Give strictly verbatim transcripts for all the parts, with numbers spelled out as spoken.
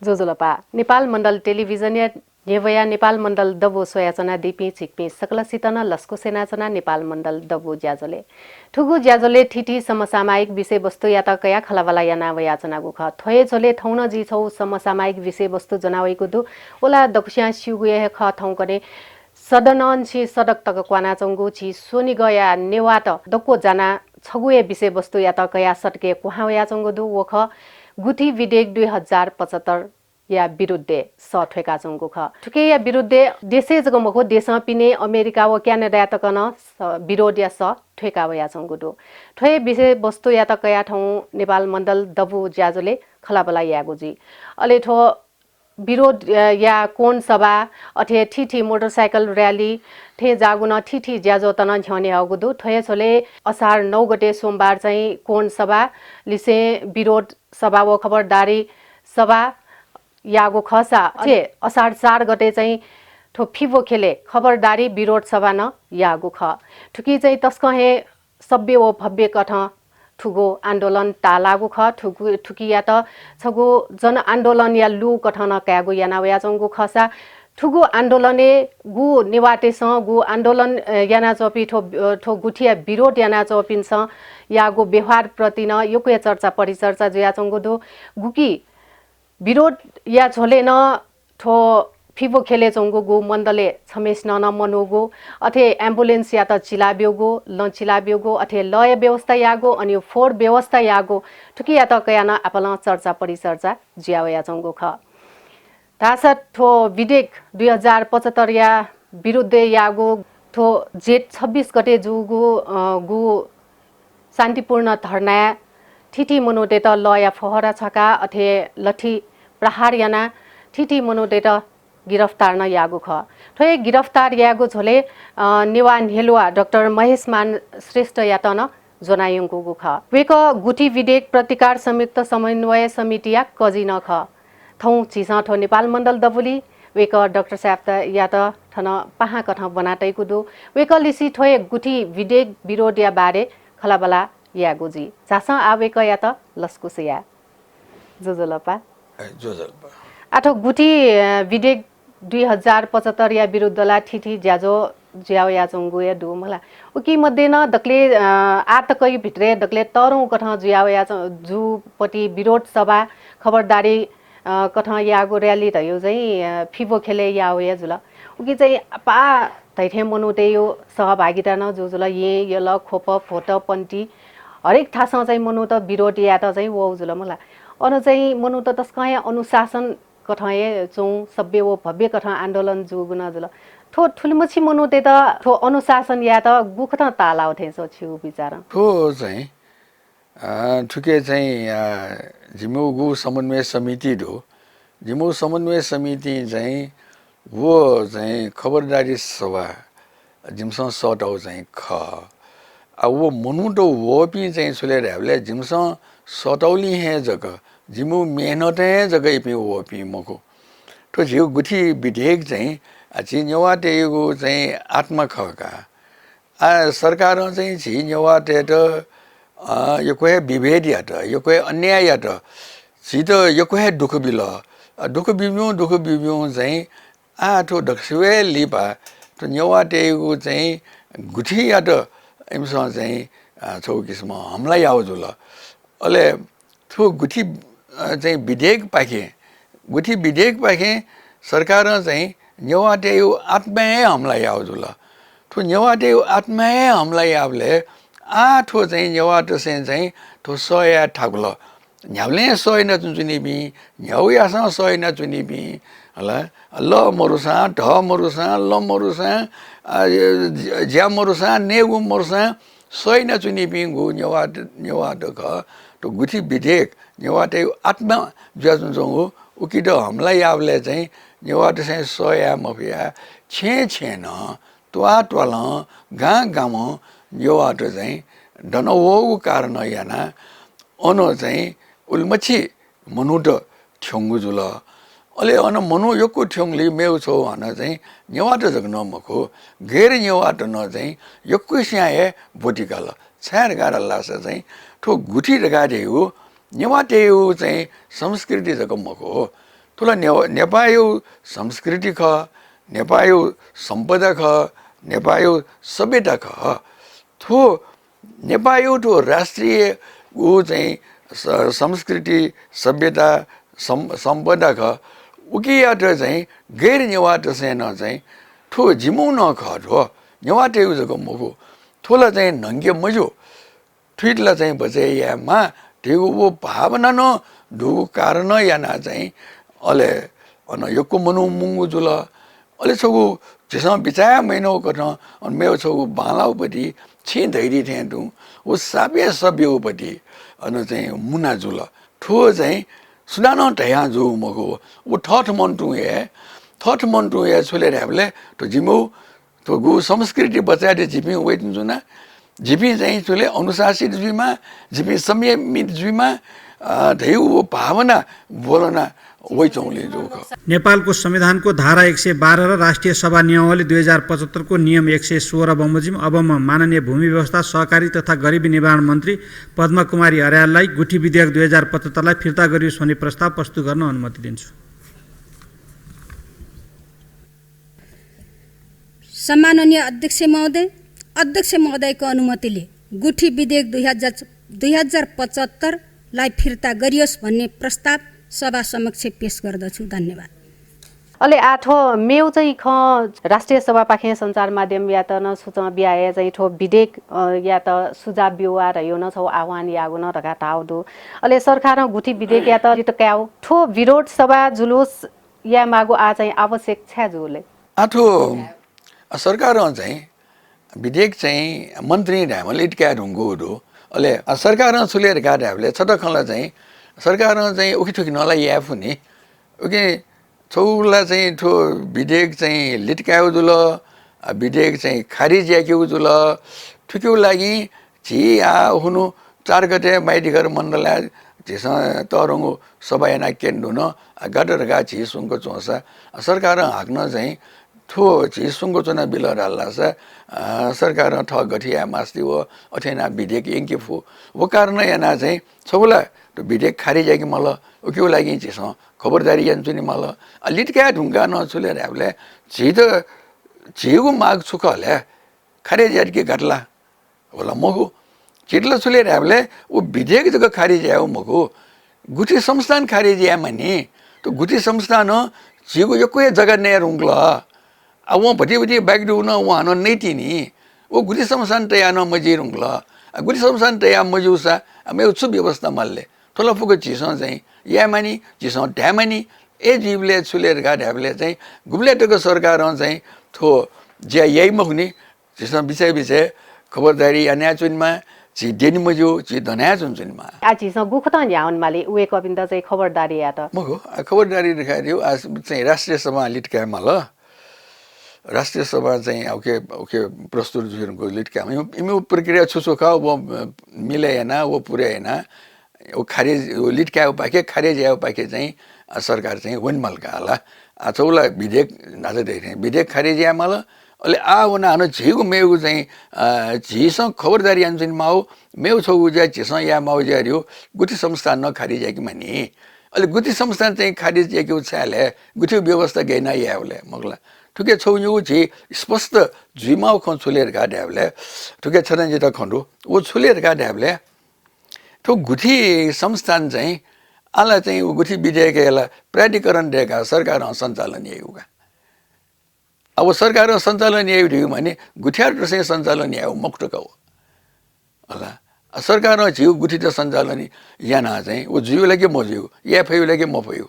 ज्वजलपा। नेपाल मण्डल टेलिभिजनया न्ह्यब्वया नेपाल मण्डल दबू स्वयाच्वनादीपिं छिकपिं सकलसित नं लसकुस यानाच्वना नेपाल मण्डल दबू ज्याझ्वलय्। थुगु ज्याझ्वलय् थीथी समसामयिक विषयवस्तुयात कयाः खँल्हाबल्हा याना वयाच्वनागु खः। थ्व हे झ्वलय् थौं नं जिं छगू समसामयिक विषयवस्तु ज्वना वइगु दु। व ला दक्वस्यां स्यूगु हे खः, थौंकन्हय् सदनंनिसें सडक तक क्वानाच्वंगु झी स्वनिगःया नेवाःत दक्व जानाः छगू हे विषयवस्तुयात कयाः सडकय् क्वहां वयाच्वंगु दु। व खः गुठी विधेयक दुई हजार पचहत्तर या विरुद्धय् सः थ्वय्काच्वंगु खः। थुकिया विरुद्धय् देशय् जक मखु, देशं पिने अमेरिका व क्यानाडाय् तक नं स-, विरोधया सः थ्वय्का वयाच्वंगु दु। थ्व हे विषयवस्तुयात कयाः थौं नेपाल मण्डल दबू ज्याझ्वलय् खँल्हाबल्हा यायेगु जुइ। अले थ्व विरोध, अ, या कोण सभा, अथे थीथी मोटरसाइकल र्‍याली थें जाःगु नं थीथी ज्याझ्वःत नं न्ह्यःने हःगु दु। थ्व हे झ्वलय् असार नौ गते सोमबार चाहिँ कोण सभा लिसें विरोध सभा व खबरदारी सभा याःगु खःसा, अथे असार चार गते चाहिँ थ्व फिबो ख्यलय् खबरदारी विरोध सभा नं याःगु खः। थुकी चाहिँ तसकं हे सभ्य व भव्य कथं थुगु आन्दोलन ताःलाःगु खः। थुगु, थुकियात छगू जनआन्दोलनया लू कथं नं कायेगु याना वयाच्वंगु खःसा, थुगु आन्दोलनय् गु नेवाःतय्सं, गु आन्दोलन, अ, यानाच्वंपिं, थ्व, अ, थ्व गुठीया विरोध यानाच्वंपिन्सं याःगु व्यवहारप्रति नं यक्व हे चर्चा परिचर्चा जुयाच्वंगु दु। गुकी विरोधया झ्वलय् नं थ्व फिबो ख्यलय् च्वंगु गु मण्डलय् छम्हेसिनं नं मनूगु, अथे एम्बुलेन्सयात चिलाब्यूगु, लँ चिलाब्यूगु, अथे लःया व्यवस्था याःगु, अनि फोहोर व्यवस्था याःगु, थुकियात कयाः नं आपालं चर्चा परिचर्चा जुया वयाच्वंगु खः। धाःसा थ्व विधेयक दुई हजार पचहत्तरया विरुद्धय् याःगु थ्व जेठ छब्बिस गते जूगु, अ, गु शान्तिपूर्ण धर्नाय् थीथी मनूतय्त लःया फोहरा छ्वाकाः अथे लठी प्रहार यानाः थीथी मनूतय्त गिरफ्तार नं याःगु खः। थ्व हे गिरफ्तार याःगु झ्वलय्, अ, नेवाः न्ह्यलुवा डाक्टर महेशमान श्रेष्ठयात नं ज्वनायंकूगु खः। वय्कः गुठी विधेयक प्रतिकार संयुक्त समन्वय समितिया कजि नं खः। थौं झीसं थ्व नेपाल मण्डल दबुलिइ वय्कः डाक्टर साहेबयात थन पाहां कथं ब्वना तइगु दु। वय्कःलिसे थ्व हे गुठी विधेयक विरोधया बारे खँल्हाबल्हा यायेगु जुइ। झासँ आः वय्कःयात लसकुस याये। ज्वजलपा। ए, ज्वजलपा। आः थ्व गुठी, अ, विधेयक दुई हजार पचहत्तरया विरुद्ध ला थीथी ज्याझ्वः जुया वयाच्वंगु हे दु मला। उकी मध्ये नं दकले, अ, आः तकया भित्रय् दकले तःधंगु कथं जुया वयाच्वं-, जूपति विरोध सभा, खबरदारी, अ, कथं याःगु र्‍याली धयागु चाहिँ, अ, फिबो ख्यलय् याः वया जुल। उकी चाहिँ पाः धइथें मनूतय्गु सहभागिता नं जू जुल। येँ, यल, ख्वप, भ्वत, पन्ति हरेक थासं चाहिँ मनूत विरोध यायेत चाहिँ वः जुल मला। अन चाहिँ मनूत तसकं हे अनुशासन कथं हे च्वं, सभ्य व भव्य कथं आन्दोलन जूगु नं जुल। थ्व थुलिमछि मनूतय्त थ्व अनुशासन यायेत गुकथं ताःलाः थें च्वं छिगु विचारं? थ्व चाहिँ, अ, थुके चाहिँ, अ, जिमिगु समन्वय समिति दु। जिमिगु समन्वय समितिं चाहिँ व चाहिँ खबरदारी सभा जिमिसं सःताउ चाहिँ खः। आ, व मनूत वःपिं चाहिँ छु ले धायेबलय् जिमिसं सःताउलिं हे जक, जिमिगु मेहनतं हे जक इपिं वःपिं मखु। थ्व झीगु गुठी विधेयक चाहिँ, आ, झी नेवाःतय्गु चाहिँ आत्मा खः का। आ, सरकारं चाहिँ झी नेवाःतय्त, अ, यक्व हे विभेद यात, यक्व हे अन्याय यात, झीत यक्व हे दुःख बिल। अ, दुःख बिब्यूं, दुःख बिब्यूं चाहिँ आः थ्व दक्वसिबय् लिपा थ्व नेवाःतय्गु चाहिँ गुठीयात इमिसं चाहिँ, अ, छगू किसिमं हमला याः जुल। अले थ्व गुठी, अ, चाहिँ विधेयकपाखें, गुठी विधेयकपाखें सरकारं चाहिँ नेवाःतय्गु आत्माय् हे हमला याः जुल। थ्व नेवाःतय्गु आत्माय् हे हमला याःबलय् आः थ्व चाहिँ नेवाःतय्सं चाहिँ थ्व सह याये थाकुल। न्ह्याबलें सह यानाच्वनीपिं, न्ह्यागु याःसां सह यानाच्वनीपिं, हला, लः मरुसां, धः मरुसां, लँ मरुसां, आ, ज्या मरुसां, नयेगु मरुसां, सह यानाच्वनीपिं नेवाः, नेवाःत खः। थ्व गुठी विधेयक नेवाःतय्गु आत्मा जुयाच्वंगु, उकित हमला याःबलय् चाहिँ नेवाःतय्सं सह याये मफयाः छेँय् छेँय् नं, त्वाः त्वालं, गां गामं नेवाःत चाहिँ दनावःगु कारणं यानाः अन चाहिँ उलिमछि मनूत थ्यंगु जुल। अले अन मनू यक्व थ्यंगुलिं मेगु छगू हानं चाहिँ नेवाःत जक नं मखु, गैर नेवाःत नं चाहिँ यक्वसियां हे ब्वति काल। छाय् धकाः धाःसा चाहिँ थ्व गुठी धकाः धयागु नेवाःतय्गु चाहिँ संस्कृति जक मखु। थ्व ला ने-, नेपाःया संस्कृति खः, नेपाःया सम्पदा खः, नेपाःया सभ्यता खः। थ्व नेपाःया थ्व राष्ट्रिय उ चाहिँ स-, संस्कृति, सभ्यता, सम-, सम्पदा खः। उकियात चाहिँ गैर नेवाःतय्सं नं चाहिँ थ्व जिमिगु नं खः, थ्व नेवाःतय्गु जक मखु। थ्व ला चाहिँ न्हंके मज्यू। थुइत ला चाहिँ बचय् यायेमाः धइगु व भावना नं दुगु कारणं यानाः चाहिँ अले अन यक्व मनू मुंगु जुल। अले छगू झीसं बिचाः याये मयानागु कथं अन मेगु छगू बांलाःगु पति छिं धयादी थें तुं व सापय् सब्यू पति अन चाहिँ मुना जुल। थ्व चाहिँ सुनानं धयां जूगु मखु। व थःथम्हं तुं हे, थःथम्हं तुं हे छु ले धायेबलय् थ्व जिमिगु थ्व गु संस्कृति बचय् यायेत जिपिं वइतुं जुना, जिपिं चाहिँ छु ले अनुशासित जुइमाः, जिपिं संयमित जुइमाः, अ, धइगु व भावना ब्वलना वइच्वंगुलिं जूगु खः। नेपालको संविधानको धारा एक सय बाह्र र राष्ट्रिय सभा नियमावली दुई हजार पचहत्तरको नियम एक सय सोह्र बमोजिम अबम माननीय भूमि व्यवस्था, सहकारी तथा गरिबी निवारण मन्त्री पद्मा कुमारी अर्याललाई गुठी विधेयक दुई हजार पचहत्तरलाई फिर्ता गरियोस् भन्ने प्रस्ताव प्रस्तुत गर्न अनुमति दिन्छु। सम्माननीय अध्यक्ष महोदय, अध्यक्ष महोदयको अनुमतिले गुठी विधेयक दुई हजार, दुई हजार पचहत्तरलाई फिर्ता गरियोस् भन्ने प्रस्ताव सभा समक्ष पेश गर्दछु। धन्यवाद। अले आः थ्व मेगु चाहिँ खँ राष्ट्रिय सभापाखें सञ्चार माध्यमयात नं सूचना बियाः हे चाहिँ थ्व विधेयक, अ, यात सुझाव ब्यु वा धइगु नं छगू आह्वान याःगु नं धकाः धाःगु दु। अले सरकारं गुठी विधेयकयात लित कायेगु थ्व विरोध सभा जुलुस यायेमाःगु आः चाहिँ आवश्यक छाय् जूगु ले? आः थ्व, अ, सरकारं चाहिँ विधेयक चाहिँ मन्त्रीं धायेमाः लित काये धुंकूगु दु। अले, अ, सरकारं छु ले धकाः धायेबलय् छता खँ ला चाहिँ सरकारं चाहिँ उखेथुखे नं ला याये फु नि। उकिं छगू ला चाहिँ थ्व विधेयक चाहिँ लित कायेगु जुल, अ, विधेयक चाहिँ खारिज याकेगु जुल। थुकिया लागिं झी आः हुनु चार गते माइतीघर मण्डलय् झीसं तःधंगु सभा याना क्यने धुन, अ, गात धकाः झी सुंक च्वंसा, अ, सरकारं हाकनं चाहिँ थ्व झी सुंक च्वनाबिल धाःसा, अ, सरकारं थः गथे याये मास्ति व अथे यानाः विधेयक यंके फु। व कारणं यानाः चाहिँ छगू ला थ्व विधेयक खारिज याके माल, उकिया लागिं झीसं खबरदारी यानाच्वने माल। अ, लित काये धुंकाः नं छु ले धायेबलय् झीत, झीगु माग छु खः ले? खारिज यात कि गात ला? व ला मखु। झीत ला छु ले धायेबलय् व विधेयक जक खारिज यायेगु मखु, गुठी संस्थान खारिज यायेमानि। थ्व गुठी संस्थानं झीगु यक्व हे जग्गा नये धुंकल। आ, वं भति भति बाकी दुगु नं वं हानं नइतिनि। व गुठी संस्थान तयाः नं मजुइ धुंकल। आ, गुठी संस्थान तयाः मजूसा, आ, मेगु छु व्यवस्था माल ले? थ्व ला फुक्क झीसं चाहिँ यायेमानि, झीसं धायेमानि। अय् जुइबलय् छु ले धकाः धायेबलय् चाहिँ गुबलय् तक सरकारं चाहिँ थ्व ज्या याइ मखुनि। झीसं बिचय् बिचय् खबरदारी यानाच्वनेमाः, झी द्यने मज्यू, झी दनाच्वनाच्वनेमाः। आः झीसं गुकथं न्ह्यावने माली वय्कःपिन्त चाहिँ खबरदारी यायेत? मखु, आ, खबरदारी धकाः धायेगु, आ, चाहिँ राष्ट्रिय सभां लित काये माल। राष्ट्रिय सभां चाहिँ उके, उके प्रस्तुत जुइ धुंकूगु लित काये माल। इमि, इमिगु प्रक्रिया छु छु खः, व, अ, मिले यानाः, व पुरे यानाः, व खारिज, व लित कायेगु पाखे, खारिज यायेगु पाखे चाहिँ, अ, सरकार चाहिँ वने माल का ला। आ, छगू ला विधेयक न्हाचः धयाथें विधेयक खारिज याये माल। अले आः वनाः हानं झीगु मेगु चाहिँ, अ, झीसं खबरदारी यानाच्वने माःगु मेगु छगू ज्या झीसं याये माःगु ज्या धइगु गुठी संस्थान नं खारिज याके मानि। अले गुठी संस्थान चाहिँ खारिज याकेगु छाय् ले, गुठी व्यवस्था गय् यानाः यायेगु ले मखु ला। थुके छगू निगू झी स्पष्ट जुइ माःगु खँ छु ले धकाः धायेबलय्, थुके छता जितः खँ दु। व छु ले धकाः धायेबलय् थ्व गुठी संस्थान चाहिँ आः ला चाहिँ व गुठी विधेयकया ला प्राधिकरण दय्काः सरकारं सञ्चालन याइगु का। अब सरकारं सञ्चालन याइगु धइगु माने गुठिया दृष्टिं सञ्चालन याइगु मखुत का व। हला। आ, सरकारं झीगु गुठीत सञ्चालन यानाः चाहिँ व जुइगु ला कि मजुइगु, याये फइगु ला कि मफइगु।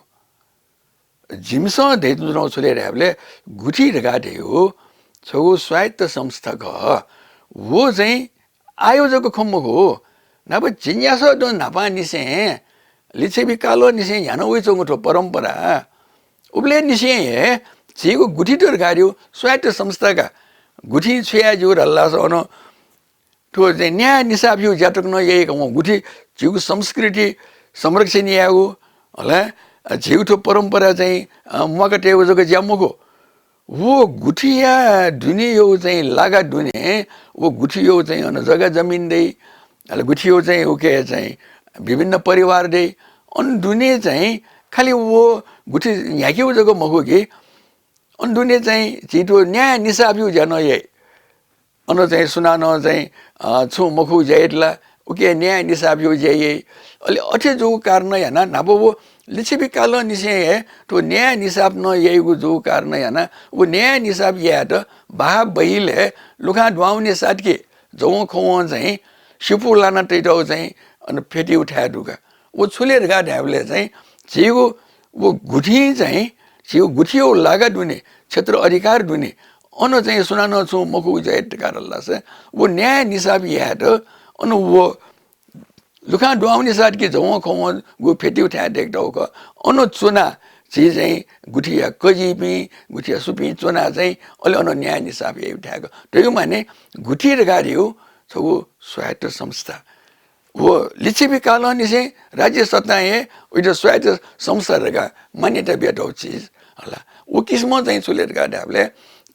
जिमिसं धयाच्वनागु छु ले धायेबलय् गुठी धकाः धइगु छगू स्वायत्त संस्था खः। व चाहिँ आःया जक खँ मखु, न्हापा झिंन्यासः दुने न्हापांनिसें, लिच्छवि कालंनिसें न्ह्याना वइच्वंगु थ्व परम्परा। उबलय्निसें हे झीगु गुठी धकाः धइगु स्वायत्त संस्था का। गुठिं छु याये ज्यू धाःसा अन थ्व चाहिँ न्याय निसाफया ज्या तक नं याइ का वं। गुठी झीगु संस्कृति संरक्षण यायेगु, हला, झीगु थ्व परम्परा चाहिँ, अ, म्वाका तयेगु जक ज्या मखु। व गुठिया दुनेया चाहिँ लागा दुने, व गुठिया चाहिँ अन जग्गा जमिन दइ, अले गुठिया चाहिँ उके चाहिँ विभिन्न परिवार दइ, अन दुने चाहिँ खालि व गुथि न्ह्याकेगु जक मखु कि, अन दुने चाहिँ झी थ्व न्याय निसाफया ज्या नं याइ। अन चाहिँ सुनानं चाहिँ, अ, छुं मखुगु ज्या यात ला, उके न्याय निसाफया ज्या याइ। अले अथे जूगु कारणं यानाः न्हापा व लिच्छवि कालंनिसें हे थ्व न्याय निसाफ नं याइगु जूगु कारणं यानाः व न्याय निसाफ यायेत बाहाः बहिल हे लुखां दुहां वनेसाथं जवं खवं चाहिँ सिपु लाना तइतःगु चाहिँ अन फ्यतुइगु थाय् दु का। व छु ले धकाः धायेबलय् चाहिँ झीगु व गुथिं चाहिँ झीगु गुथिया लागा दुने, क्षेत्र अधिकार दुने, अन चाहिँ सुनानं छुं मखुगु ज्या यात धकाः धाल धाःसा व न्याय निसाफ यायेत अन व लुखां दुहां वनेसाथं जवं खवंगु फ्यतुइगु थाय् दयेकातःगु खः। अन च्वनाः झी चाहिँ गुथिया कजिपिं, गुथिया सुपिं च्वनाः चाहिँ अले अन न्याय निसाफ याइगु थाय् खः। धइगु माने गुथि धकाः धइगु छगू स्वायत्त संस्था। व लिच्छवि कालंनिसें राज्य सत्तां हे उइत स्वायत्त संस्था धकाः मान्यता बियातःगु चिज हला। व किसिमं चाहिँ छु ले धकाः धायेबलय्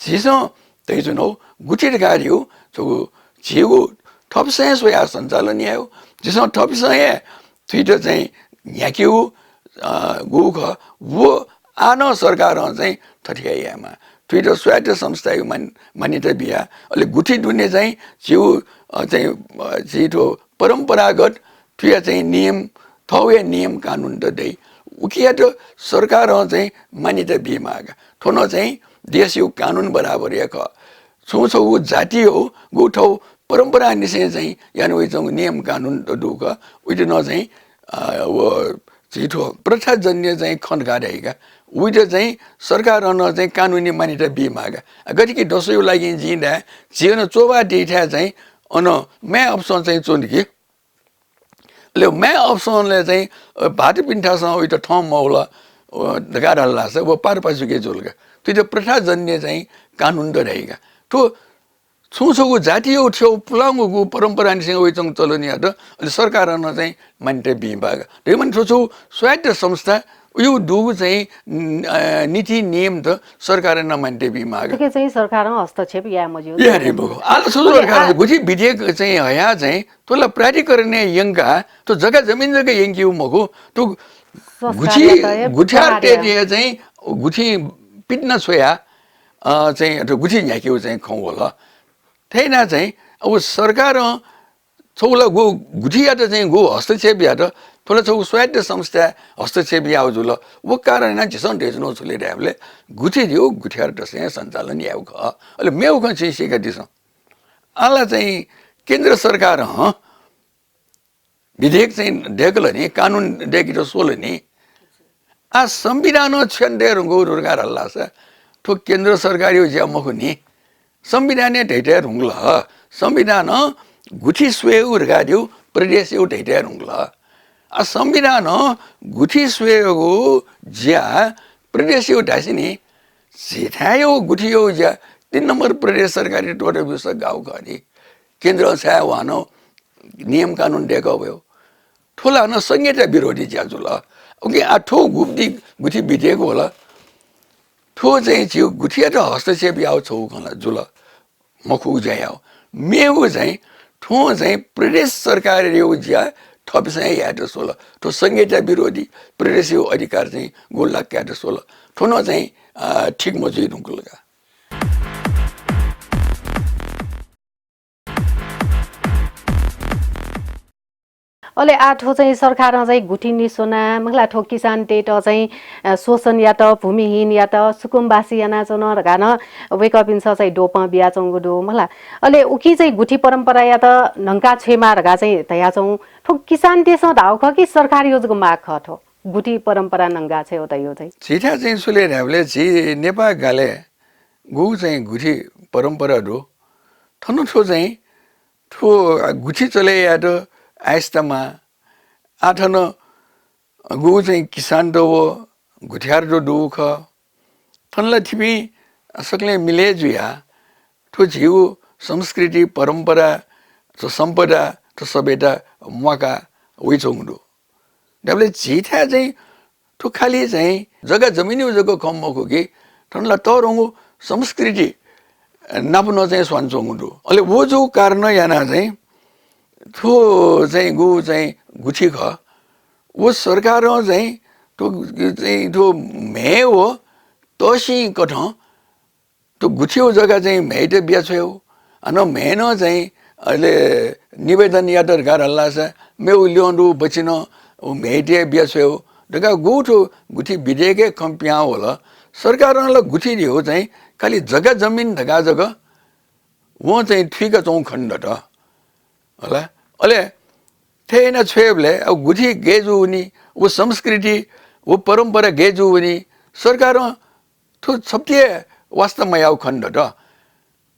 झीसं धयाच्वनागु गुथि धकाः धइगु छगू झीगु थःपिसं हे स्वयाः सञ्चालन यायेगु, झीसं थःपिसं हे थुइत चाहिँ न्ह्याकेगु, अ, गु खः। व आः नं सरकारं चाहिँ थथे हे यायेमाः। थुइत स्वायत्त संस्थाया मान-, मान्यता बियाः, अले गुथि दुने चाहिँ झीगु, अ, चाहिँ, अ, झी थ्व परम्परागत थुया चाहिँ नियम, थःगु हे नियम कानुन त दइ। उकियात सरकारं चाहिँ मान्यता बीमाः का। थ्व नं चाहिँ देशया कानुन बराबर हे खः। छुं छगू जातिया गु थःगु परम्परांनिसें चाहिँ याना वइच्वंगु नियम कानुन त दु का। उइत नं चाहिँ, अ, व झी थ्व प्रथाजन्य चाहिँ खँ धकाः धाइ का। उइत चाहिँ सरकारं नं चाहिँ कानुनी मान्यता बीमाः का। अ, गथे कि दसैँया लागिं जिं धाये, झी अन चोभाः दइथाय् चाहिँ अन माय् अपसं चाहिँ च्वन कि। अले माय् अपसंलय् चाहिँ, अ, भाःतपिन्थासं उइत थं मवल, अ, धकाः धाल धाःसा व पारपाचुके जुल का। थुइत प्रथाजन्य चाहिँ कानुन त धाइ का। थ्व छुं छगू जातिया थ्व पुलांगु गु परम्परांनिसें वइच्वंगु चलनयात अले सरकारं नं चाहिँ मान्यता बीमाः का। धइगु माने थ्व छगू स्वायत्त संस्था, उया दुगु चाहिँ, उम्, अ, नीति नियम त सरकारं नं मान्यता बीमाः का। थुके चाहिँ सरकारं हस्तक्षेप याये मज्यू। याये मखु। आः ला छु अले सरकारं आ- गुथि विधेयक चाहिँ हयाः चाहिँ थ्व ला प्राधिकरणय् यंकाः थ्व जग्गा जमिन जक यंकेगु मखु। थ्व गुथि, संस्कारयात हे गुथियार प्रहार याः। तयेत चाहिँ गुथिं पितिना छ्वयाः, अ, चाहिँ थ्व गुथि न्ह्याकेगु चाहिँ खँ वल। थथे यानाः चाहिँ अब सरकारं छगू ला गु गुथियात चाहिँ गु हस्तक्षेप यात, थ्व ला छगू स्वायत्त संस्थां हस्तक्षेप याःगु जुल। व कारणं यानाः झीसं धयाच्वनागु छु ले धायेबलय् गुथि धइगु गुथियार तसकं सञ्चालन याःगु खः। अले मेगु खँ छिं सीकादिसँ। आः ला चाहिँ केन्द्र सरकारं विधेयक चाहिँ दय्कल नि, कानुन दय्केत स्वल नि। आः संविधानं छु याना तये धुंकूगु धकाः धाल धाःसा थ्व केन्द्र सरकारया ज्या मखु नि। संविधानं धयातये धुंकल। संविधानं गुथि स्वयेगु धकाः धइगु प्रदेशया धयातये धुंकल। आः संविधानं गुथि स्वयेगु ज्या प्रदेशया धासे नि। झीथाय्या गुथिया ज्या तीन नम्बर प्रदेश सरकारयात त्वःता ब्यूसा गाःगु खः नि। केन्द्रं छाय् हानं नियम कानुन दय्कः वयेगु। थ्व ला हानं संघीयता विरोधी ज्या जुल। उकिं आः थ्व गुथि, गुथि विधेयक वल। थ्व चाहिँ झीगु गुथियात हस्तक्षेप याःगु छगू खँ ला जुल, मखुगु ज्या याःगु। मेगु चाहिँ थ्वं चाहिँ प्रदेश सरकारया ज्या थःपिसं हे यायेत स्वल। थ्व संघीयता विरोधी, प्रदेशया अधिकार चाहिँ गु लाक्क यायेत स्वल। थ्व नं चाहिँ, अ, ठीक मजुइ धुंकल का। अले आः थ्व चाहिँ सरकारं चाहिँ गुथि निस्वनाः, मखु ला, थ्व किसानतय्त चाहिँ, अ, शोषण यात, भूमिहीन यात, सुकुम्बासी यानाच्वन धकाः नं वय्कःपिन्सं चाहिँ द्वपं बियाच्वंगु दु, मखु ला। अले उकी चाहिँ गुथि परम्परायात न्हंका छ्वयेमाः धकाः चाहिँ धयाच्वं। थ्व किसानतय्सं धाःगु खः कि सरकारया जक माग खः थ्व गुथि परम्परा न्हंका छ्वयेगु धइगु चाहिँ? झीथाय् चाहिँ छु ले धायेबलय् झी नेपाः गालय् गु चाहिँ गुथि परम्परा दु। थन थ्व चाहिँ थ्व गुथि चले यायेत आयस्ता माः। आः थन गु चाहिँ किसानत व गुथियारत दुगु खः। थन ला थिपिं सकलें मिले जुयाः थ्व झीगु संस्कृति, परम्परा, थ्व सम्पदा, थ्व सभ्यता म्वाका वइच्वंगु दु। धायेबलय् झीथाय् चाहिँ थ्व खालि चाहिँ जग्गा जमिनया जक खँ मखु कि, थन ला तःधंगु संस्कृति नाप नं चाहिँ स्वानाच्वंगु दु। अले व जूगु कारणं यानाः चाहिँ थ्व चाहिँ गु चाहिँ गुथि खः, व सरकारं चाहिँ थ्व चाहिँ थ्व म्हय् व तःसिं कथं थ्व गुथियो जग्गा चाहिँ म्हय्‌त बियाछ्वयेगु। हानं म्हय्‌नं चाहिँ अले निवेदन यात धकाः धाल धाःसा मेगु ल्यं दु बचिनं व म्हय्‌त हे बियाछ्वयेगु धकाः गु थ्व गुथि विधेयकय् खँ पिहां वल। सरकारं ला गुथि धइगु चाहिँ खालि जग्गा जमिन धकाः जक वं चाहिँ थुइकाच्वंगु खने दत। होला। अले थथे याना छ्वयेबलय् अब गुथि गय् जूवनी, व संस्कृति, व परम्परा गय् जूवनी, सरकारं थ्व छप्ति हे वास्ता मयाःगु खने दत।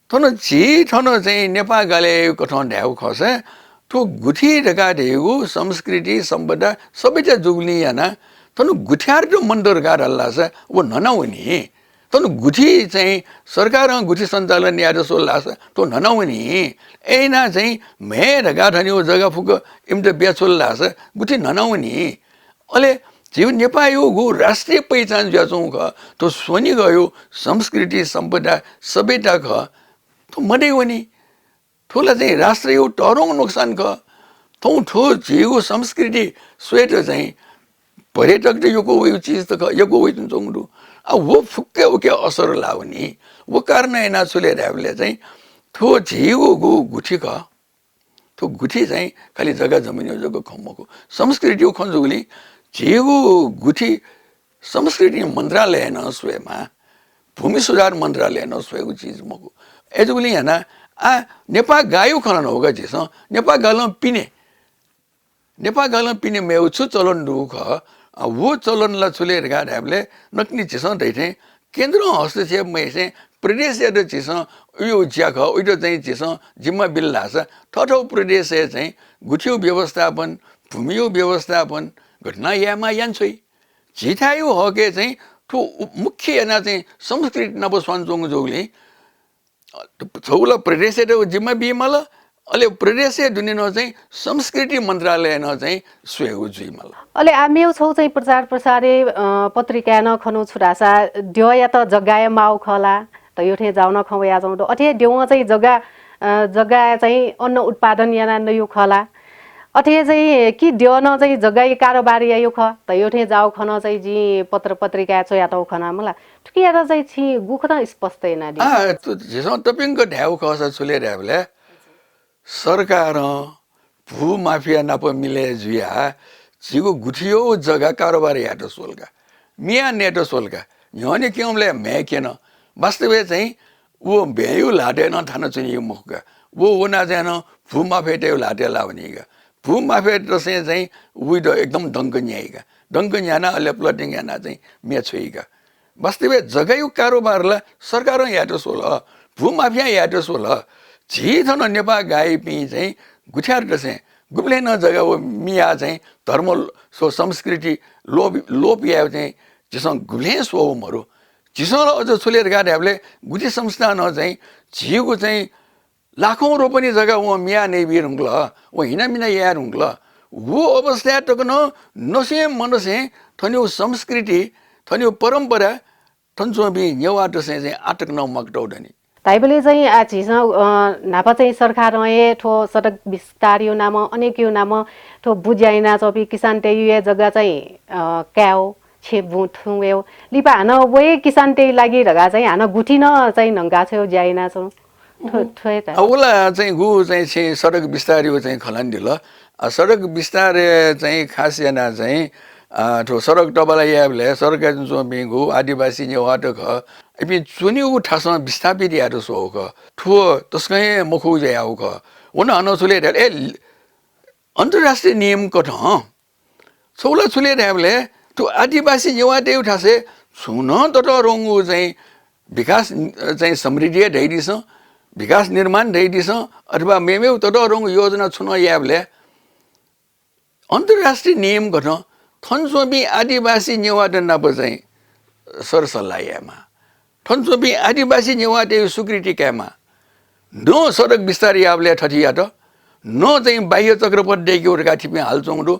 थन झी थन चाहिँ नेपाः गालय् कथं धायेगु खःसा थ्व गुथि धकाः धइगु संस्कृति, सम्पदा, सभ्यता जूगुलिं यानाः थन गुथियारत मन्त धकाः धाल धाःसा व न्हना वनी। थन गुथि चाहिँ सरकारं गुथि सञ्चालन यायेत स्वल धाःसा थ्व न्हना वनी। अय्‌यानाः चाहिँ म्हय् धकाः थन व जग्गा फुक्क इमित बियाछ्वल धाःसा गुथि न्हना वनी। अले झीगु नेपाःयागु राष्ट्रिय पहिचान जुयाच्वंगु खः। थ्व स्वनिगःयागु संस्कृति, सम्पदा, सभ्यता खः। थ्व मदय् वनी। थ्व ला चाहिँ राष्ट्रयागु तःधंगु नोक्सान खः। थौं थ्व झीगु संस्कृति स्वयेत चाहिँ पर्यटकत यक्व वइगु चिज त खः, यक्व वइच्वंगु दु। आ, व फुक्क उके असर लावनी। व कारणं यानाः छु ले धायेबलय् चाहिँ थ्व झीगु गु गुथि खः। थ्व गुथि चाहिँ खालि जग्गा जमिनयागु जक खँ मखु, संस्कृतियागु खँ जूगुलिं झीगु गुथि संस्कृति मन्त्रालयं नं स्वयेमाः, भूमि सुधार मन्त्रालयं नं स्वयेगु चिज मखु। अय्‌जूगुलिं यानाः आ नेपाः गाःयागु खँ नं न्ह्याका झीसं, नेपाः गालं पिने, नेपाः गालं पिने मेगु छु चलन दुगु खः, अ, व चलन ला छु ले धकाः धायेबलय् नकतिनि झीसं धइथें केन्द्रं हस्तक्षेप मयासें प्रदेशयात झीसं उयो ज्या खः, उइत चाहिँ झीसं जिम्मा बिल धाःसा थःथःगु प्रदेशय् चाहिँ गुथियो व्यवस्थापन, भूमियो व्यवस्थापन घटना यायेमाः याना छ्वइ। झीथाय्‌यो हकय् चाहिँ थ्व उ-, मुख्य यानाः चाहिँ संस्कृति नाप स्वानाच्वंगु जूगुलिं, अ, छगू ला प्रदेशयात जिम्मा बीमाल, अले प्रदेशय् दुने नं चाहिँ संस्कृति मन्त्रालयं नं चाहिँ स्वयेगु जुइमाल। अले आ मेगु छगू चाहिँ प्रचार प्रसारय्, अ, पत्रिकाय् नं खनु छु धाःसा द्यःयात जग्गाय् माःगु खः ला, धयो थें जाउ नं खँ वयाच्वंगु दु। अथे हे द्यवं चाहिँ जग्गा, अ, जग्गाय् चाहिँ अन्न उत्पादन याना नइगु खः ला, अथे हे चाहिँ कि द्यवं चाहिँ जग्गाय् कारोबार याइगु खः, धयो थें जाउ खँ नं चाहिँ जिं पत्र पत्रिकाय् च्वयातःगु खना मला। थुकियात चाहिँ छिं गुकथं स्पष्ट यानादी? आ, त-, झीसं तप्यंक धायेगु खःसा छु ले धायेबलय् सरकारं भूमाफिया नाप मिले जुयाः झीगु गुथियो जग्गा कारोबार यायेत स्वल का, मिया नयेत स्वल का। न्ह्यःने क्यंबलय् म्हय् क्यन। वास्तवय् चाहिँ व म्हय्‌यो ल्हातय् नं थाना च्वनीगु मखु का। व वनाः चाहिँ नं भूमाफियातय् ल्हातय् लाः वनी का। भूमाफियातय् चाहिँ वइत एकदम दंक न्याइ का। दंक न्यानाः अले plotting यानाः चाहिँ म्ये छ्वइ का। वास्तवय् जग्गायो कारोबार ला सरकारं यायेत स्वल, भूमाफियां यायेत स्वल। झी थन नेपाः गाःपिं चाहिँ गुथियारतसें गुबलें नं जग्गा व मियाः चाहिँ धर्म स्व संस्कृति लोप, लोप यायेगु चाहिँ झीसं गुबलें स्वःगु मरु। झीसं ला अझ छु ले धकाः धायेबलय् गुथि संस्थानं चाहिँ झीगु चाहिँ लाखौं रोपनी जग्गा वं मियाः नइबी धुंकल, वं हिनामिना याये धुंकल। व अवस्थाय् तक नं नसें मनसें थनयो संस्कृति, थनयो परम्परा थन च्वंपिं नेवाःतय्‌सं चाहिँ आः तक नं मकतःगु दनि। धाइबलय् चाहिँ आ झीसं, अ, न्हापा चाहिँ सरकारं हे थ्व सडक विस्तारयो नामं, अनेकयो नामं थ्व बु ज्या यानाच्वंपिं किसानतय्‌यो हे जग्गा चाहिँ, अ, कायेगु, छेँ बुँ थुं वयेगु। लिपा हानं व हे किसानतय् लागि धकाः चाहिँ हानं गुथि नं चाहिँ न्हंका छ्वयेगु ज्या यानाच्वं। थ्व, थ्व हे त। अ, व ला चाहिँ गु चाहिँ छेँ सडक विस्तारयो चाहिँ खँ ल्हानादिल। अ, सडक विस्तार चाहिँ खास यानाः चाहिँ, अ, थ्व सडक तबाला यायेबलय् सडकय् च्वंपिं गु आदिवासी नेवाःत खः। इपिं च्वनीगु थासं विस्थापित यायेत स्वःगु खः। थ्व तसकं हे मखुगु ज्या याःगु खः। व नं हानं छु ले धाल, ए, अन्तर्राष्ट्रिय नियम कथं छगू ला छु ले धायेबलय् थ्व आदिवासी नेवाःतय्‌गु थासय् छुं नं ततःधंगु चाहिँ विकास, अ, चाहिँ समृद्धि हे धयादिसँ, विकास निर्माण धयादिसँ अथवा मेमेगु ततःधंगु योजना छुं नं यायेबलय् अन्तर्राष्ट्रिय नियम कथं थन च्वंपिं आदिवासी नेवाःत नाप चाहिँ सरसल्लाह यायेमाः। थन च्वंपिं आदिवासी नेवाःतय्‌गु स्वीकृति कायेमाः। न सडक विस्तार याःबलय् थथे यात, न चाहिँ बाह्य चक्रपथ दय्‌केगु धकाः थिपिं हालाच्वंगु दु,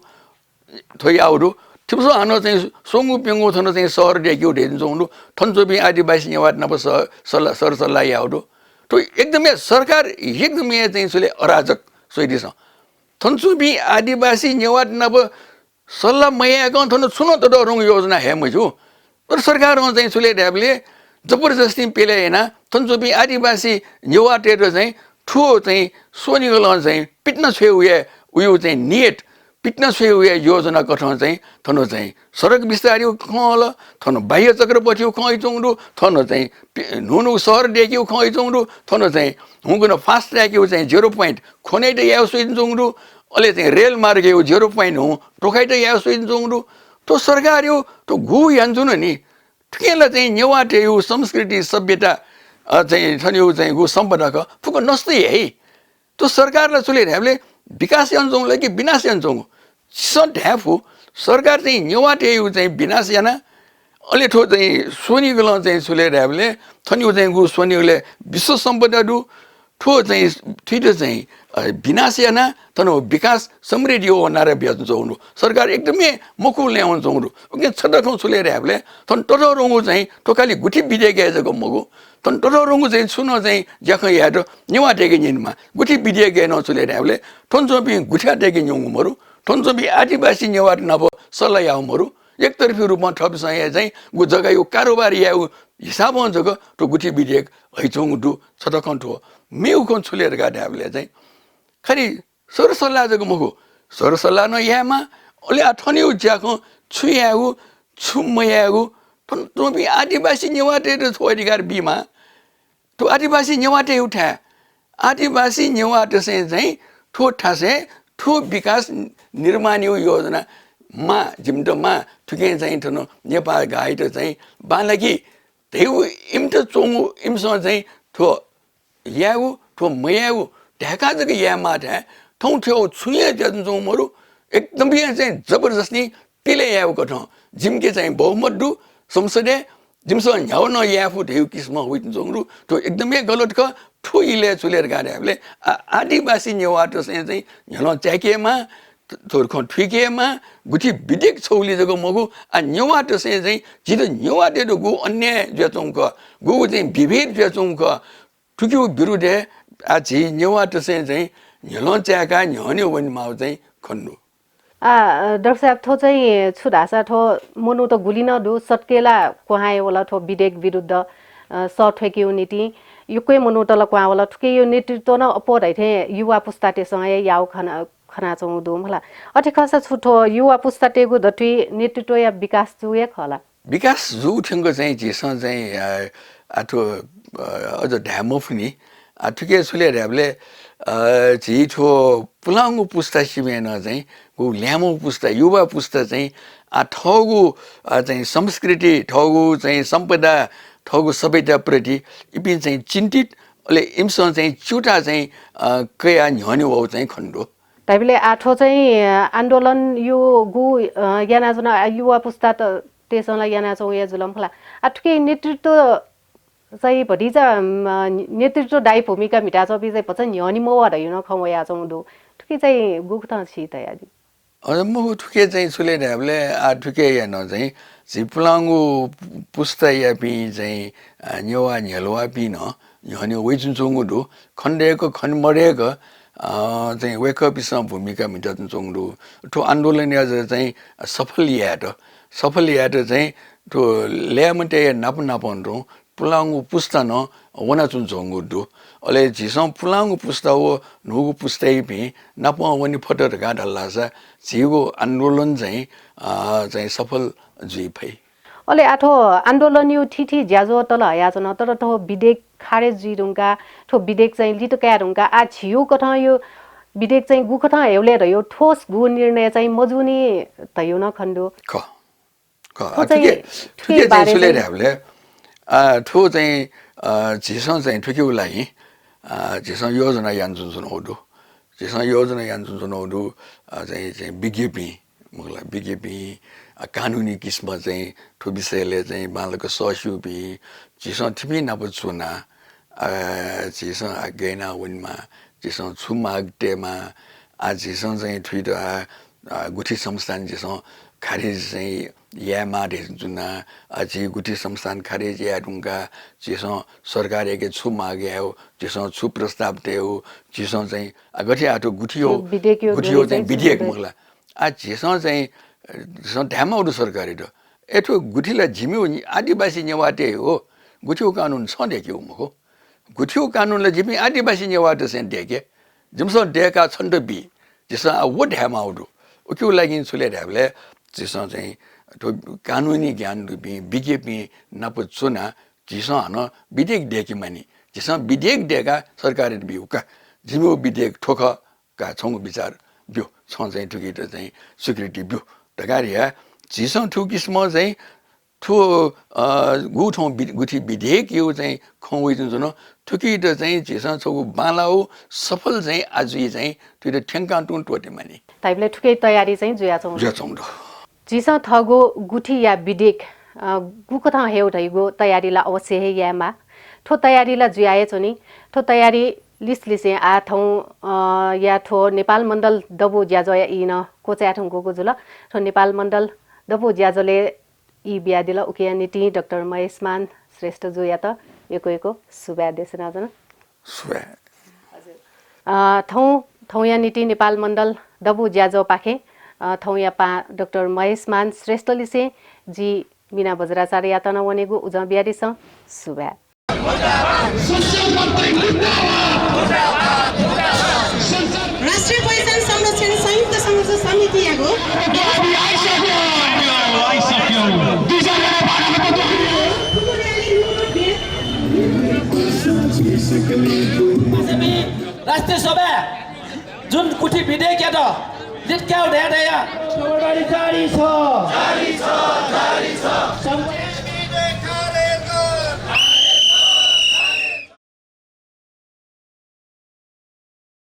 थ्व याःगु दु। थिमिसं हानं चाहिँ स्वंगू प्यंगू थन चाहिँ सहर दय्‌केगु धयाच्वंगु दु। थन च्वंपिं आदिवासी नेवाःत नाप स-, सल्लाह, सरसल्लाह याःगु दु। थ्व एकदम हे सरकार एकदम हे चाहिँ छु ले अराजक स्वयादिसँ। थन च्वंपिं आदिवासी नेवाःत नाप सल्लाह मयाय्‌कं थन छुं नं ततःधंगु योजना हये मज्यू। तर सरकारं चाहिँ छु ले धायेबलय् जबरजस्ती पिलय् यानाः थन च्वंपिं आदिवासी नेवाःतय्‌त चाहिँ थ्व चाहिँ स्वनिगलं चाहिँ पितिना छ्वयेगु हे उयो चाहिँ नियत, पितिना छ्वयेगु हे योजना कथं चाहिँ थन चाहिँ सडक विस्तारया खँ हल, थन बाह्य चक्रपथया खँ हइच्वंगु दु, थन चाहिँ पि-, न्हू न्हू शहर दयेकेगु खँ हइच्वंगु दु, थन चाहिँ हुँकन fast track या चाहिँ zero point खनेत याये स्वइच्वंगु दु, अले चाहिँ रेलमार्गया zero point हुँ तोकायेत याये स्वइच्वंगु दु। थ्व सरकारया थ्व गु यानाच्वन नि, थुकिं ला चाहिँ नेवाःतय्‌गु संस्कृति, सभ्यता, अ, चाहिँ थनया चाहिँ गु सम्पदा खः, फुक्क नष्ट याइ। थ्व सरकार ला छु ले धायेबलय् विकास यानाच्वंगु ला कि विनाश यानाच्वंगु? झीसं धाये फु, सरकार चाहिँ नेवाःतय्‌गु चाहिँ विनाश याना, अले थ्व चाहिँ स्वनिगलं चाहिँ छु ले धायेबलय् थनया चाहिँ गु स्वनिगलय् विश्व सम्पदा दु, थ्व चाहिँ थुइत चाहिँ, अ, विनाश याना थन विकास समृद्धि हो नारा बियाच्वंगु दु। सरकार एकदमै मखुगु लँय् वनाच्वंगु दु। उकिं छता खँ छु ले धायेबलय् थन ततःधंगु चाहिँ थ्व खालि गुथि विधेयकय् जक मखु, थन ततःधंगु चाहिँ छुं नं चाहिँ ज्याखँ यायेत नेवाःतय्‌के न्यनेमाः। गुथि विधेयकय् नं छु ले धायेबलय् थन च्वंपिं गुथियातय्‌के न्यंगु मरु, थन च्वंपिं आदिवासी नेवाःत नाप सल्लाह याःगु मरु, एकतर्फी रूपमा थःपिसं हे चाहिँ गु जग्गाया कारोबार यायेगु हिसाबं जक थ्व गुथि विधेयक हइच्वंगु दु। छता खँ थ्व। मेगु खँ छु ले धकाः धायेबलय् चाहिँ खालि सरसल्लाह जक मखु, सरसल्लाह नं यायेमाः। अले आः थनया ज्याखँ छु यायेगु, छु मयायेगु, थन च्वंपिं आदिवासी नेवाःतय्‌त थ्व अधिकार बीमाः। थ्व आदिवासी नेवाःतय्‌गु थाय्, आदिवासी नेवाःतय्‌सं चाहिँ थ्व थासय् थ्व विकास निर्माणया योजना माः, जिमित माः। थुकिं चाहिँ थन नेपाः गाःयात चाहिँ बांलाक धयागु इमित च्वंगु, इमिसं चाहिँ थ्व यायेगु, थ्व मयायेगु धाय्‌का जक यायेमाः धाये। थौं थ्व छुं हे जुयाच्वंगु मरु, एकदम हे चाहिँ जबरजस्ती पिलय् यायेगु कथं। जिमिके चाहिँ बहुमत दु संसदय्, जिमिसं न्ह्यावं नं याये फु धयागु किसिमं वइच्वंगु दु। थ्व एकदम हे गलत खः। थ्व इलय् छु ले धकाः धायेबलय् आ-, आदिवासी नेवाःतय्‌सं चाहिँ न्ह्यलं चाय्‌केमाः, थ्व खँ थुइकेमाः। गुथि विधेयक छगुलिं जक मखु, आ, नेवाःतय्‌सं चाहिँ झीत नेवाःतय्‌त गु अन्याय जुयाच्वंगु खः, गु चाहिँ विभेद जुयाच्वंगु खः, थुकिया विरुद्धय् आ झी नेवाःतय्‌सं चाहिँ न्ह्यलं चाय्‌काः न्ह्यःने वनेमाःगु चाहिँ खने दु। आ, डाक्टर साहेब, थ्व चाहिँ छु धाःसा थ्व मनूत गुलि नं दु, सत्के ला क्वहां हे वल थ्व विधेयक विरुद्ध, अ, सः थ्वयेकेगु निंतिं यक्व हे मनूत ला क्वहां वल, थुकिया नेतृत्व नं अप्वः धइथें युवा पुस्तातय्‌सं हे याःगु खना, खनाच्वंगु दु मला। अथे खःसा छु थ्व युवा पुस्तातय्‌गु दथुइ नेतृत्वया विकास जू हे खः ला? विकास जू थ्यंक चाहिँ झीसं चाहिँ, अ, आ, थ्व, अ, अझ धाये मफुनि। आ, थुके छु ले धायेबलय्, अ, झी थ्व पुलांगु पुस्ता सिबें नं चाहिँ गु ल्याय्म्ह पुस्ता, युवा पुस्ता चाहिँ, आ, थःगु, अ, चाहिँ संस्कृति, थःगु चाहिँ सम्पदा, थःगु सभ्यताप्रति इपिं चाहिँ चिन्तित, अले इमिसं चाहिँ च्यूताः चाहिँ, अ, कयाः न्ह्यःने वःगु चाहिँ खने दु। धाइबलय् आ थ्व चाहिँ, अ, आन्दोलनया गु, अ, यानाच्वन, आ, युवा पुस्तातय्‌सं ला यानाच्वंगु हे जुल मखु ला। आ थुके नेतृत्व चाहिँ भतिचा, अ, नेतृत्वदायी भूमिका म्हिताच्वंपिं चाहिँ भचा न्ह्यःने मवः धयागु नं खँ वयाच्वंगु दु। थुके चाहिँ गुकथं छि धयादी? अझ मखु, थुके चाहिँ छु ले धायेबलय् आ थुकेया नं चाहिँ झी पुलांगु पुस्तायापिं चाहिँ, अ, नेवाः न्ह्यलुवापिं नं न्ह्यःने वइच्वंगु दु। खनेदय्‌क, खनेमदय्‌क, अ, चाहिँ वय्‌कःपिन्सं भूमिका म्हिताच्वंगु दु। थ्व आन्दोलनया चाहिँ सफल यायेत, सफल यायेत चाहिँ थ्व ल्याय्म्हतय्‌या नाप नापं तुं पुलांगु पुस्ता नं वनाच्वंगु दु। अले झीसं पुलांगु पुस्ता व न्हूगु पुस्तायापिं नापं वने फत धकाः धाल धाःसा झीगु आन्दोलन चाहिँ, अ, चाहिँ सफल जुइ फइ। अले आ थ्व आन्दोलनया थीथी ज्याझ्वः तल हयाच्वन, तर थ्व विधेयक खारेज जुइ धुंकाः, थ्व विधेयक चाहिँ लित काये धुंकाः आ झीगु कथंया विधेयक चाहिँ गुकथं हयेबलय् धयागु ठोस गु निर्णय चाहिँ मजूनि धयागु नं खने दु। खः। खः। थ्व आ, चाहिँ, थुके, थुके थुके चाहिँ बारे छु ले चाहिँ धायेबलय्, आ, थ्व चाहिँ, अ, झीसं चाहिँ थुकेया लागि, अ, झीसं योजना यानाच्वनाच्वनागु दु। झीसं योजना यानाच्वनाच्वनागु दु, अ, चाहिँ, चाहिँ विज्ञपिं, मखु ला, विज्ञपिं, अ, कानुनी किसिमं चाहिँ थ्व विषयलय् चाहिँ बांलाक सःस्यूपिं, झीसं थिपिं नाप च्वना, अ, झीसं आ गय् याना वनेमाः, झीसं छु माग तयेमाः, आ, झीसं चाहिँ थुइत आ, आ, गुथि संस्थान झीसं खारेज चाहिँ यायेमाः धयाच्वना, आ, झी गुथि संस्थान खारेज याये धुंकाः झीसं सरकारयाके छु माग यायेगु, झीसं छु प्रस्ताव तयेगु, झीसं चाहिँ, आ, गथे आ थ्व गुथिया, विधेयकया गुथिया चाहिँ चाहिँ विधेयक चाहिँ मखु ला। आ, झीसं चाहिँ झीसं धायेमाःगु दु सरकारयात, अय् थ्व गुथि ला जिमिगु आदिवासी नेवाःतय् हे हो, गुथिगु कानुन छं दय्केगु मखु। गुथिगु कानुन ला जिपिं आदिवासी नेवाःतय्सं दय्के, जिमिसं दय्काः छन्त बी, झीसं आः व धायेमाःगु दु। उकिया लागिं छु ले धायेबलय् झीसं चाहिँ थ्व कानुनी ज्ञान दुपिं विज्ञपिं नाप च्वनाः झीसं हानं विधेयक दय्के मानि। झीसं विधेयक दय्काः सरकारयात ब्यूगु का, जिमिगु विधेयक थ्व खः का, छंगु विचार ब्यु, छं चाहिँ थुकियात चाहिँ स्वीकृति ब्यु धकाः धयाः झीसं थ्व किसिमं चाहिँ थ्व, अ, गुथौं वि-, गुथि विधेयकयागु चाहिँ खँ वइच्वंच्वन। थुकियात चाहिँ झीसं छगू बांलाःगु सफल चाहिँ आः जुइ चाहिँ थुकियात थ्यंकाः तुं त्वःते मानि। धाइबलय् थुकिया तयारी चाहिँ जुयाच्वंगु दु। जुयाच्वंगु दु। झीसं थःगु गुथिया विधेयक, अ, गुकथं हयेगु धइगु तयारी ला अवश्य हे यायेमाः। थ्व तयारी ला जुया हे च्वनी। थ्व तयारी लिसलिसें आः थौं, अ, या थ्व नेपाल मण्डल दबू ज्याझ्वःया ई नं क्वचाये धुंकूगु जुल। थ्व नेपाल मण्डल दबू ज्याझ्वलय् ई बियादिल। उकिया निंतिं डाक्टर महेशमान श्रेष्ठजुयात यक्व यक्व सुभाय् देछानाच्वना। सुभाय्। हजुर। अ, थौं, थौंया निंतिं नेपाल मण्डल दबू ज्याझ्वःपाखें, अ, थौंया पाहां डाक्टर महेशमान श्रेष्ठ लिसें जि मीना बज्राचार्ययात नं वनेगु उजं बियादिसँ। सुभाय्। राष्ट्रिय पहिचान संरक्षण संयुक्त संघर्ष समितियागु राष्ट्रिय सभाय् जुन गुथि विधेयकयात लित कायेगु धया धया। जारी छ। जारी छ, जारी छ।